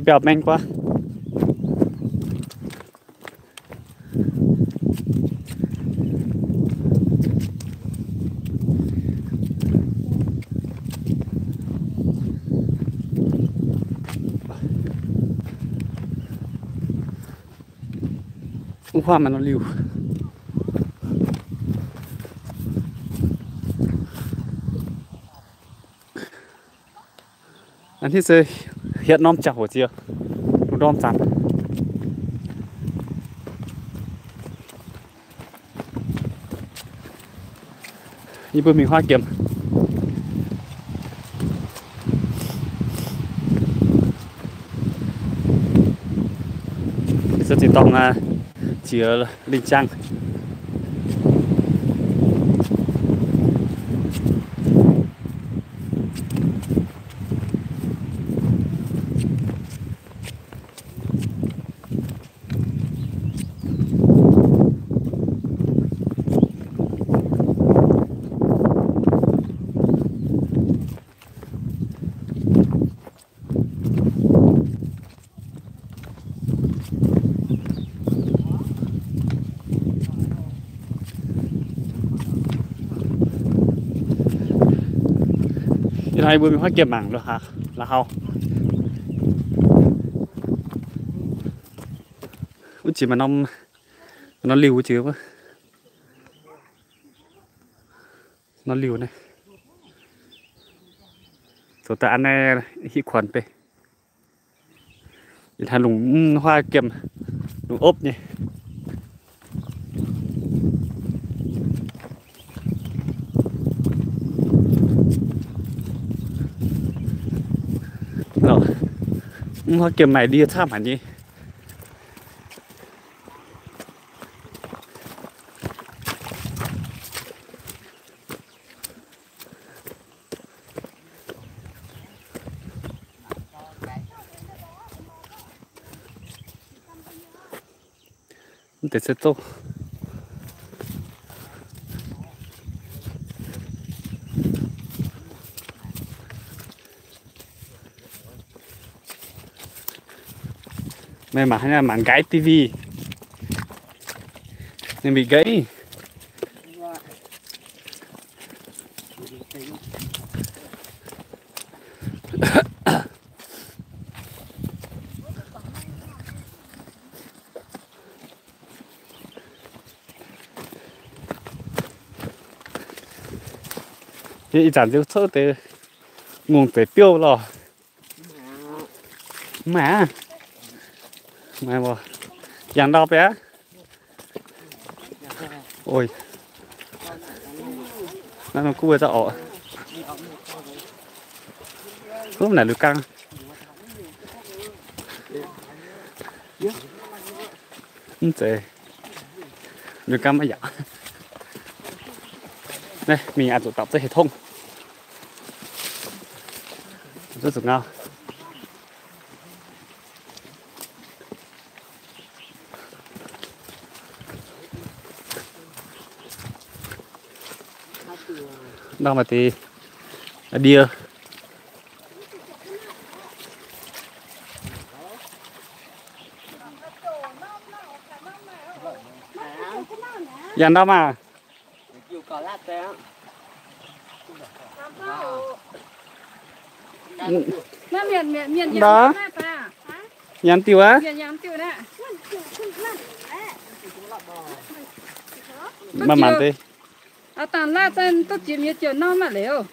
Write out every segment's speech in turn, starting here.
biauv-maeng guaav. Wuov huaav maaih norm liuh. A'hneiv se hietv norm ziangh hoc ziex, lungh ndorm zanc. Yie mbuo mingh huaav gemh. Yie se zinh dorngh jiex lingh jang. Ih hnoi mbuo mingh huaav gemh mangc la'haux. Wuov jiex maaih norm, norm liuh wuov jiex wuov. Norm liuh naaiv. Zoux daaih an naaiv hitv kuonx beiv. Ih hnoi lungh huaav gemh, lungh opv nyei. Mv huaav gemh maaih ndie camv haic nyei. Mv deix se zouv. Meih mangc haaix nyungc, mangc nqaai D V. Ninh mingh nqaai. Yie ih zanc nziouv cuotv deix ngongh zeiz biouv lorh. Mv maaih aqv. Mv maaih, yangh ndau biaa. Oi, naaiv norm guv zauv orqc. Wuov naaic liuz gang. Mv zeiz, liuz gang maiv yaac. Naaiv mingh aqv, zuqc dapc zeix hec tongv. Zuqc ngau. Ndau maaih deix ndie. Yangh ndau maah. Ndau. Yangh diuh aqv. Maaih mangc deix. Dangh laatv duqv jiex mienh ziouc norm maah liuz.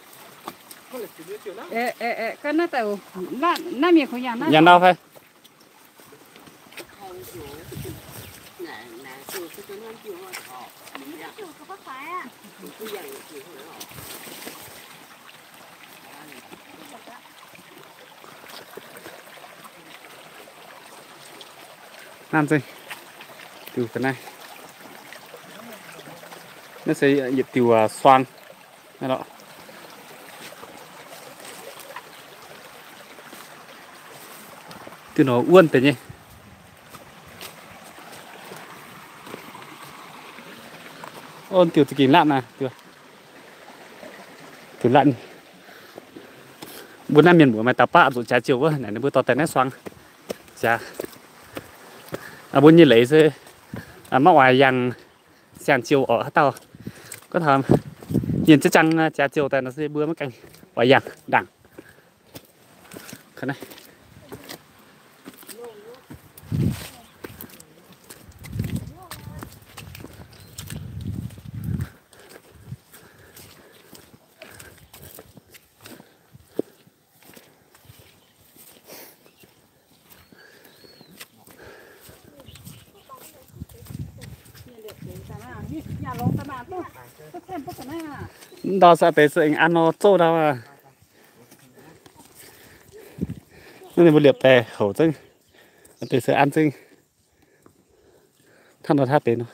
Naaiv mienh kungx yangh ndau fai? Naaiv se diuh ga'naaiv. Naaiv se yietc diuh suang. Diuh nor wuonh deix nyei. Ov, diuh za'gengh latv naaiv, diuh latv. Mbuo naaiv mienh muoz maaih dauh baav zuqc jaaix ziouc wuov, naaic ninh mbuo dorh daaih naaiv suang. jaax. Mbuo nyei leiz se maiv oix yangh siang-ziou oc haaix dauh. Gorngv taux mienh ziex jaang jaax ziouh daaih nor se mbuo maiv gaengh oix yangh ndaangc. Ndau se deix se aengx an nor zouv ndau aqv. Naaiv ninh mbuo liepc daaih houc zengv, deix se an zengv. Hnangv nor hnangv deix nor.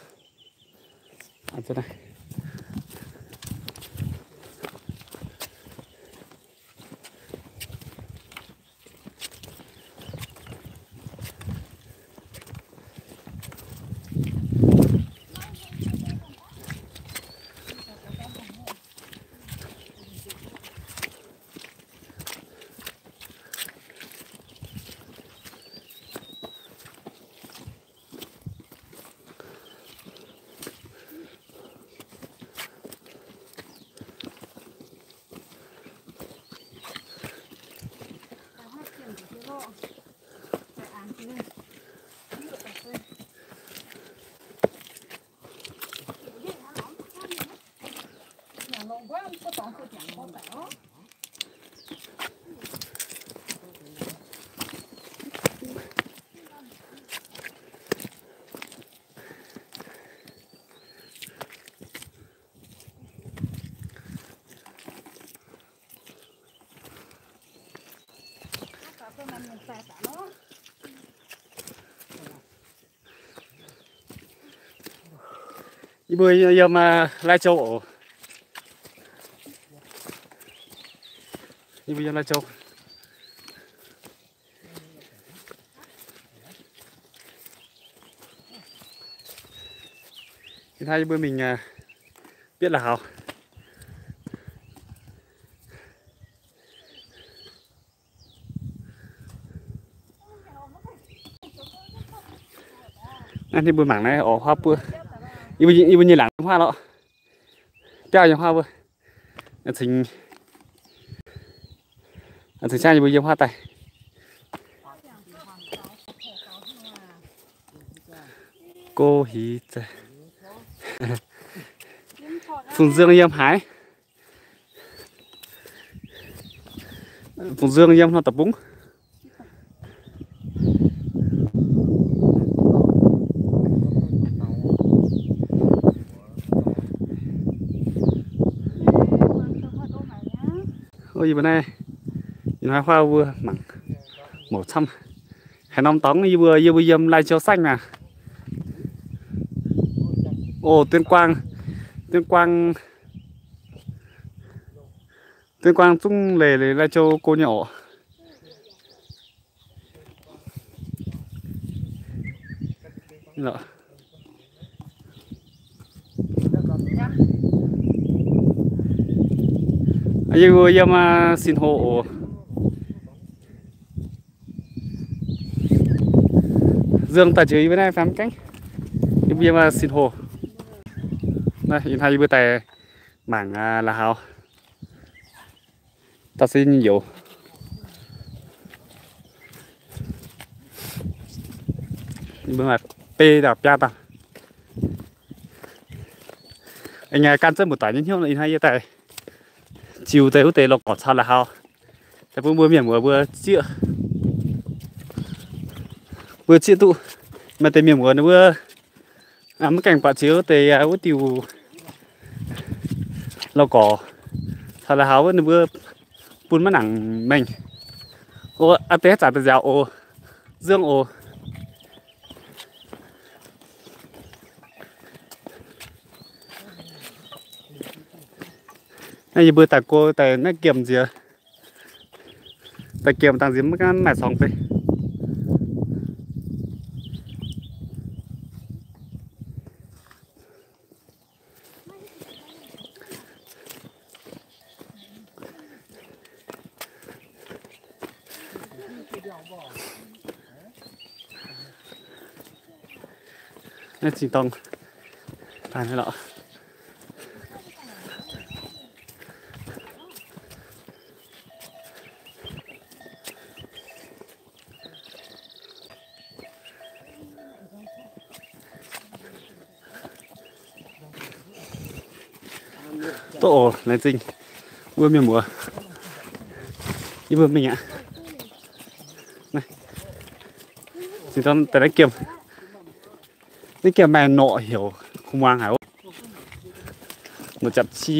Yie mbuo yiem Lai Châu oc. Yie mbuo yiem Lai Châu. Ih hnoi yie mbuo mingh, aa, bietv la'haux. Naaiv ninh mbuo mangc naaiv orx huaav buov. Yie mbuo, yie mbuo nyei laangz yiem huaav lorqc. Biauv yiem huaav wuov. Cingx qangv yie mbuo yiem huaav daaih. Go hiv zaih. Fungx nzuong yiem haaix? Fungx nzuong yiem hnoi deic-bung. Yie mbuo naaiv, ih hnoi huaav mbuo mangc mouc camv. Haaix norm dorngx yie mbuo, yie mbuo yiem Lai Châu saengv naaic. O, Tuyên Quang, Tuyên Quang, Tuyên Quang zungv leih Lai Châu go nyei orqc. Yie mbuo yiem Sinh Hồ oc. Nzuong daaih njoux yie mbuo naaiv fam gaengh. Yie mbuo yiem Sinh Hồ. Naaiv ih hnoi yie mbuo daaih mangc la'haux. Dauh se nyei youz. Mbuo maaih beiv dauh biaa dauh. Aengx gan zunv mbuo doic nyei hnyouv nor, ih hnoi yie daaih ziux deix wuov deix loz-gorc caux la'haux daaih bun mbuo mienh muoz mbuo zieqv, mbuo zieqv duqv. Maaih deix mienh muoz ninh mbuo maiv gaengh buatc ziex wuov deix wuov diuh loz-gorc caux la'haux wuov ninh mbuo bun maiv nangc mengh. O, aa deix haaix zanc daaih nziaauc oc, nzuong oc. Naaiv yie mbuo daaih go daaih naaiv giemh nziex, daaih giemh dangh nziex maiv gaengh maaih corngx beiv. Naaiv zingh dorng daaih naaiv lorqc. Duqv oc, laengz zingh mbuo mienh muoz, yie mbuo mingh aqv. Zingh dorng daaih naaiv giemh, naaiv giemh maaih norqc heuc kuh muangx haic oc. Norqc japc ci.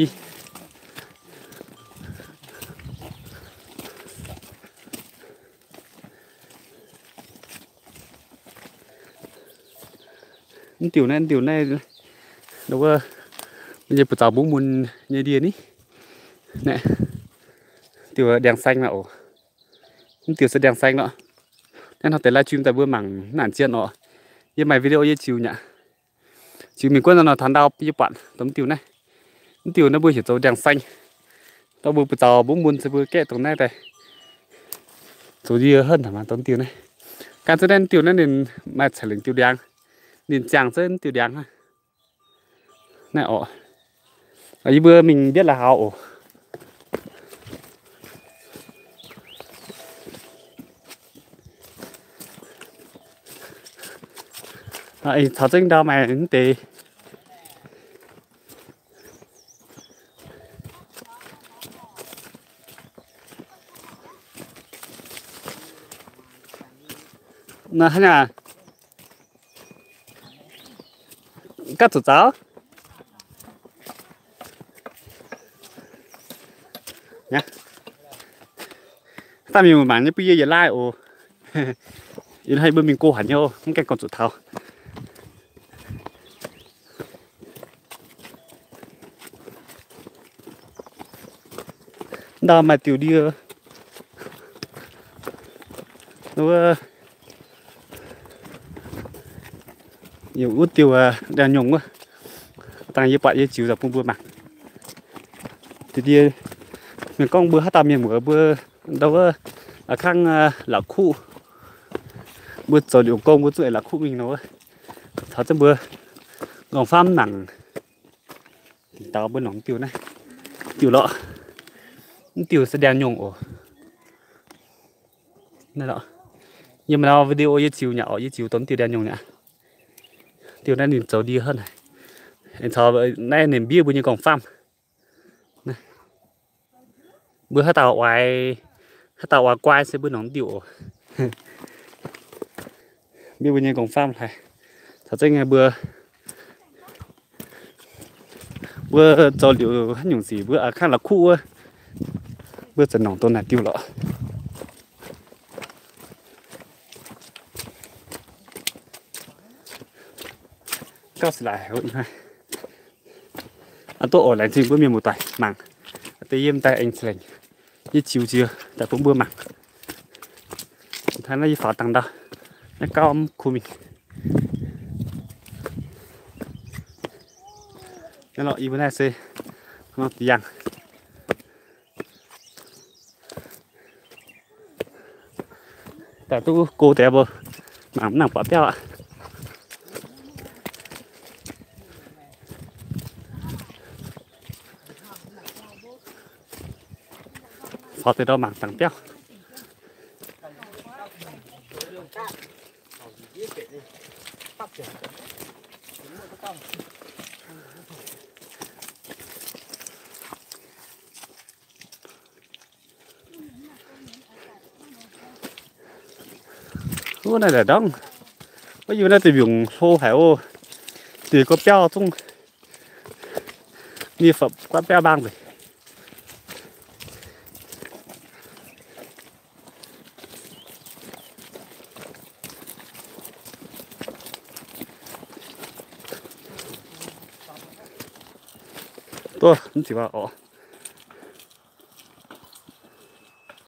Mv diuh naaiv, mv diuh naaiv, wuov, nyei buoz zaux mbungv mun nyei ndie ni. Naaiv diuh ndiangx-saeng naaiv oc. Mv diuh se ndiangx-saeng lorqc. Naaiv hnoi deix live stream daaih mbuo mangc naanc zien oc. Yie maaih video yie ziux nyei aqv. Ziux mingh guonv nor taux ndau yie buatc dongh mv diuh naaiv. Mv diuh naaiv mbuo heuc zoux ndiangx-saeng. Ndau mbuo buoz zaux mbungv mun se mbuo gaeqv dongh naaiv daaih zoux ndie henv dongh mv diuh naaiv. Gan zunv naaiv mv diuh naaiv ninh maaih ca'lengc diuh ndiangx. Ninh ziangh zunv mv diuh ndiangx hnangv. Naaiv oc. Yie mbuo mingh mbietv la'haux oc. Caux zengv ndau maaih mv deix. Naaiv hnangv naaic. Gapv zuqc zaux. Daaih mingh mangc nyei bun yie yietc laaih oc. Ih hnoi yie mbuo mingh go haic nyei, mv gaengh gorngv zuqc taux. Ndau maaih diuh ndie. Wuov, wuov diuh ndiangx-nyungc wuov. Dangh yie buatc yie ziux daaih bun mbuo mangc. Diuh ndie, mienh gorngv mbuo haaix dauh mienh muoz mbuo ndau wuov, a'kangv la'kuqv, mbuo zoux liuz gong mbuo zuqc aengx la'kuqv mingh nor wuov, caux zengv mbuo nqorngv-famv mangc. Dingc daux mbuo nongc diuh naaiv, diuh lorqc. Mv diuh se ndiangx-nyungc oc. Naaiv lorqc. Yie maaih norm video yie ziux nyei oc, yie ziux dongh diuh ndiangx-nyungc nyei. Diuh naaiv ninh zoux ndie hnangv naaic. Aengx caux naaiv ninh mbiev mbuo nyei nqorngv-famv. Mbuo haaix dauh oix, haaix dauh oix guai se mbuo nongc diuh oc. Mbiev mbuo nyei nqorngv-famv hlaaix. Caux zengv mbuo, mbuo zoux liuz haaix nyungc sic mbuo a'kangv la'kuqv wuov, mbuo ziouc nongc dongh naaic diuh lorqc. Gauh sic laaix, a'duqv oc, laengz zingh mbuo mienh muoz-doic mangc. Deix yie m'daaih aengx ca'lengc, yie ziux ziex daaih bun mbuo mangc. Hnangv naaiv yie faaux dangh ndau, naaiv gauh mv kuh mingh. Naaiv lorqc, yie mbuo naaiv se norm deix yangh. Daaih duqv go deix mbuo mangc mv nangc buatc biauv aqv. Faaux deix ndau mangc dangc biauv. Wuov naaiv ndongc, wuov yie naaiv deix mbiungc hlo haic oc. Deix gorqv-biauv zungv, nie fapv gorqv-biauv mbaang nzengc. Duqv mv ziqc oc.